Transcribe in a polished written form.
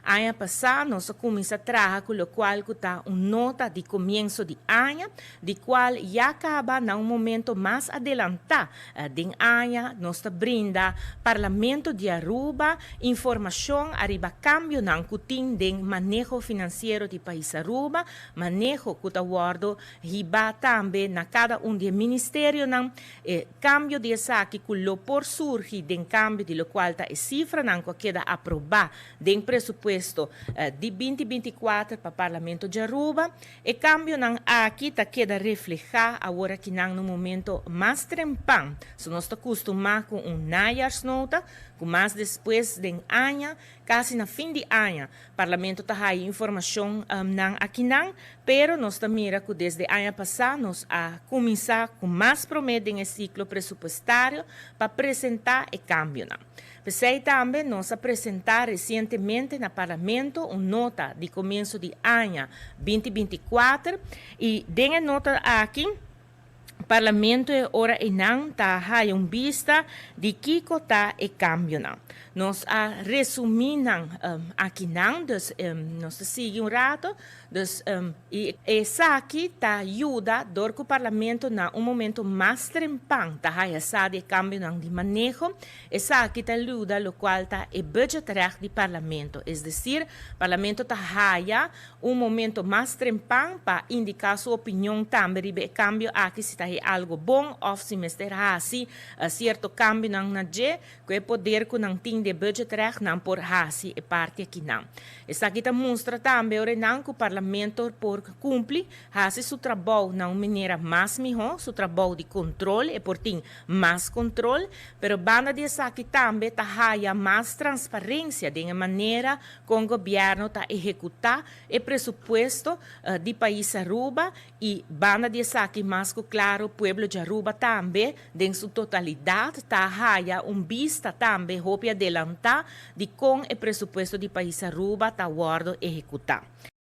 Aña pasa nos a cuminsa traha cu locual cu ta un nota di comienso di aña, di cual ya caba na un momento mas adelanta den aña nos ta brinda Parlamento di Aruba informacion ariba cambionan cu tin den maneho financiero di pais Aruba, maneho cu ta wordo hiba tambe na cada un di e ministerionan. E cambio di esaki cu lo por surgi den cambio di locual ta e cifranan cu a keda aproba den presupuesto di 2024 pa Parlamento di Aruba. E cambionan aki ta keda refleha awor akinan na un momento mas trempan. So nos ta custuma cu un najaarsnota cu mas despues den aña, casi na fin di aña, Parlamento ta haya informacion nan akinan, pero nos ta mira cu desde aña pasa nos a cuminsa cu mas prome den e ciclo presupuestario pa presenta e cambionan. P'esey tambe nos a presenta recientemente na Parlamento un nota di comienso di aña 2024 y den e nota aki Parlamento e ora eynan ta haya un bista di kico ta e cambionan. Nos a resumi nan akinan, dus nos ta sigui un rato, dus y esaki ta yuda door cu Parlamento na un momento mas trempan ta haya sa di e cambionan di maneho. Esaki ta yuda locual ta e budgetrecht di Parlamento, es decir, Parlamento ta haya un momento mas trempan pa indica su opinion tambe riba e cambio aki, si ta algo bon of si mester haci cierto cambionan na dje, cu e poder cu nan tin di budgetrecht nan por haci e parti akinan. Esaki ta mustra tambe ora nan cu Parlamento por cumpli, haci su trabou na un manera mas miho, su trabou di control, e por tin mas control, pero banda di esaki tambe ta haya mas transparencia den e manera con gobierno ta ehecuta e presupuesto di pais Aruba y banda di esaki, mas cu claro, pueblo di Aruba tambe den su totalidad ta haya un bista tambe hopi adelanta di con e presupuesto di pais Aruba ta wordo ehecuta.